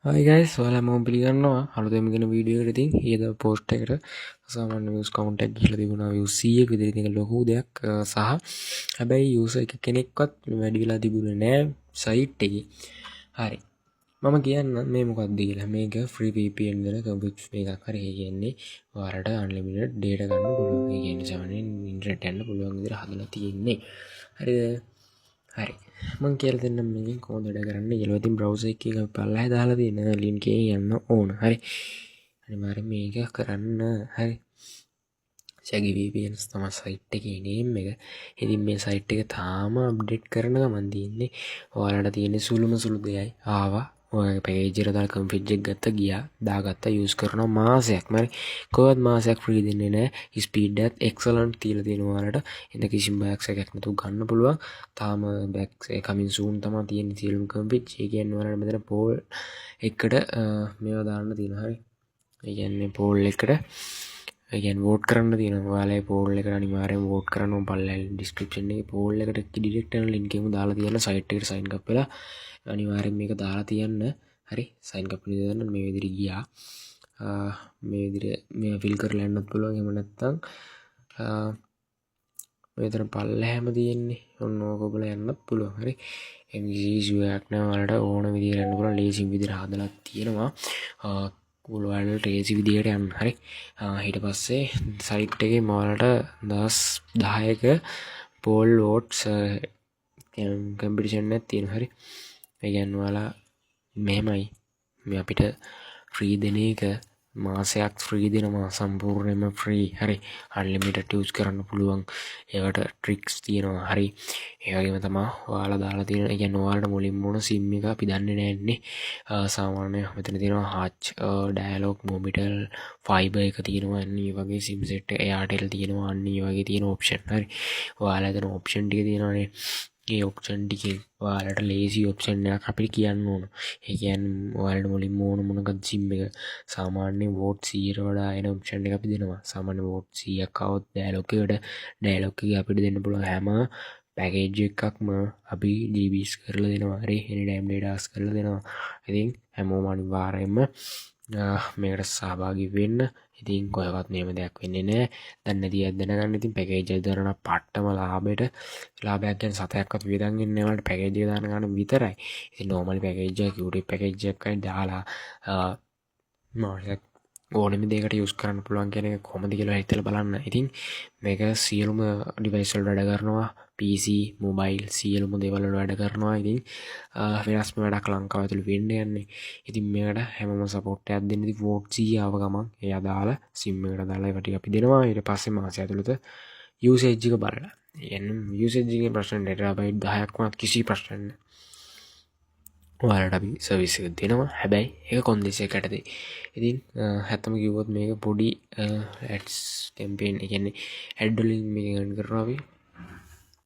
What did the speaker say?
Hi guys, ඔයාලා හැමෝම පිළිගන්නවා අලුතෙන්ම ගෙන වීඩියෝ එකට. ඉතින් ඊයේ පෝස්ට් එකට සාමාන්‍ය views count එකක් ගිහිල්ලා තිබුණා views 100ක විතර. ඉතින් ඒක ලොකු දෙයක් සහ හැබැයි user එක කෙනෙක්වත් වැඩි වෙලා තිබුණේ නෑ සයිට් එකේ. හරි, මම කියන්න මේ මොකක්ද කියලා. මේක ෆ්‍රී VPN දෙන කම්පියුටර් එකක්. හරි, ඒ කියන්නේ ඔයාලට අන්ලිමිටඩ් ඩේටා ගන්න පුළුවන්. ඒ කියන්නේ සාමාන්‍යයෙන් ඉන්ටර්නෙට් යන්න පුළුවන් විදිහට හදලා තියෙන්නේ. හරිද? හරි, මං කියලා දෙන්නම් මේකෙන් කොහොමද වැඩ කරන්නේ කියලා. ඉතින් බ්‍රවුසර් එකකින් අපි පල්ලෙහා දාලා තියෙන ලින්ක් එකෙන් යන්න ඕන. හරි, අනිවාර්යෙන් මේක කරන්න. හරි, ෂැගි VPNs තමයි සයිට් එකේ නේම් එක. ඉතින් මේ සයිට් එක තාම අප්ඩේට් කරන ගමන් තියෙන්නේ. ඔයාලට තියෙන සුළුම සුළු දෙයයි ආවා. ඔයාගේ පැකේජ් එකට දාලා කන්ෆිග් එක ගත්තා, ගියා, දාගත්තා, යූස් කරනවා මාසයක්. හරි, කොහොමවත් මාසයක් ෆ්‍රී දෙන්නේ නැහැ. ස්පීඩ් එකත් එක්සලන්ට් තියලා තියෙනවා ඔයාලට. ඉතින් කිසිම බයක් සැකයක් නැතුව ගන්න පුළුවන්. තාම බැක් කමින් සූන් තමයි තියෙන්නේ සියලුම කන්ෆිග්. ඒ කියන්නේ ඔයාලට මෙතන පෝල් එකට මේවා දාන්න තියෙනවා. හරි, ඒ කියන්නේ පෝල් එකට, ඒ කියන්නේ වෝට් කරන්න තියෙනවා. ඔයාලා ඒ පෝල් එකට අනිවාර්යයෙන්ම වෝට් කරන්න ඕන. පල්ලෙහා ඩිස්ක්‍රිප්ෂන් එකේ පෝල් එකට ඩිරෙක්ට් යන ලින්ක් එකම දාලා තියන්න. සයිට් එකට සයින් අප් වෙලා අනිවාර්යෙන් මේක දාලා තියන්න. හරි, සයින් අප් වෙන දන්න මේ විදිහට ගියා. මේ විදිහට මේවා ෆිල් කරලා යන්නත් පුළුවන්. එහෙම නැත්නම් මෙතන පල්ලෙහාම තියෙන්නේ ඔන්න ඕක ඔබලා යන්නත් පුළුවන්. හරි, එහෙම කිසි ඉෂුව එකක් නෑ. ඔයාලට ඕන විදිහට යන්න පුළුවන්. ලේසිම විදිහට හදලා තියෙනවා. ඔයාලට ලේසි විදිහට යන්න. හරි, ඊට පස්සේ සයිට් එකේ මම ඔයාලට දවස් 10ක පෝල් වෝට්ස් කම්පිටිෂන් එකක් තියෙනවා. හරි, ඒ කියන්නේ ඔයාලා මෙහෙමයි මේ අපිට ෆ්‍රී දෙන එක මාසයක් ෆ්‍රී දෙනවා, සම්පූර්ණයෙන්ම ෆ්‍රී. හරි, අන්ලිමිටඩ් යූස් කරන්න පුළුවන්. ඒවට ට්‍රික්ස් තියෙනවා. හරි, ඒ වගේම තමා ඔයාලා දාලා තියෙන, ඒ කියන්නේ ඔයාලට මුලින්ම ඕන සිම් එක අපි දන්නේ නෑනේ. සාමාන්‍ය මෙතන තියෙනවා හච්, ඩයලොග්, මොබිටල්, ෆයිබර් එක තියෙනවා. අන්න ඒ වගේ සිම් සෙට් එක එයාටෙල් තියෙනවා. අන්න ඒ වගේ තියෙන ඔප්ෂන්. හරි, ඔයාලා එතන ඔප්ෂන් ටික තියෙනවානේ. ඒ ඔප්ෂන් ටිකෙන් ඔයාලට ලේසි ඔප්ෂන් එකක් අපිට කියන්න ඕන. ඒ කියන්නේ ඔයාලට මුලින්ම ඕන මොනකද සිම් එක. සාමාන්‍ය වෝට් 100ට වඩා එන ඔප්ෂන් එක අපි දෙනවා. සාමාන්‍ය වෝට් 100ක් ආවොත් ඩයලොග් එකට, ඩයලොග් එකේ අපිට දෙන්න පුළුවන් හැම පැකේජ් එකක්ම අපි GBs කරලා දෙනවා. හරි, එනි ටයිම් ඩේටාස් කරලා දෙනවා. ඉතින් හැමෝම අනිවාර්යයෙන්ම මේකට සහභාගී වෙන්න. ඉතින් කොහෙවත් මෙහෙම දෙයක් වෙන්නේ නැහැ. දැන් නැති අය දැනගන්න. ඉතින් පැකේජ් එක දාන පට්ටම ලාභෙට, ලාභයක් කියන්නේ සතයක්වත් වියදම් වෙන්නේ නැහැ ඔයාලට පැකේජ් එක දාන ගන්න විතරයි. ඉතින් නෝමල් පැකේජ් එක කියුටි පැකේජ් එකයි දාලා මාසයක් ඕනෙම දෙයකට යූස් කරන්න පුළුවන් කියන එක කොහොමද කියලා හිතලා බලන්න. ඉතින් මේක සියලුම ඩිවයිස් වල වැඩ කරනවා. PC, mobile සියලුම දේවල් වල වැඩ කරනවා. ඉතින් වෙනස්ම වැඩක් ලංකාව ඇතුළේ වෙන්න යන්නේ. ඉතින් මේකට හැමෝම සපෝට් එකක් දෙන්න. ඉතින් වෝට් 100 ආව ගමන් ඒ අදාළ සිම් එකට අදාළ ඒවා ටික අපි දෙනවා. ඊට පස්සේ මාසය ඇතුළත යූසේජ් එක බලලා. ඒ කියන්නේ යූසේජ් එකේ ප්‍රශ්න ටෙරාබයිට් 10ක් වුණත් කිසි ප්‍රශ්නයක් නෑ. ඔයාලට අපි සර්විස් එක දෙනවා. හැබැයි ඒක කොන්දේසියක් යටතේ. ඉතින් ඇත්තම කිව්වොත් මේක පොඩි ඇඩ්ස් කැම්පේන්, ඒ කියන්නේ ඇඩ් වලින් මේක ගන්න කරනවා අපි.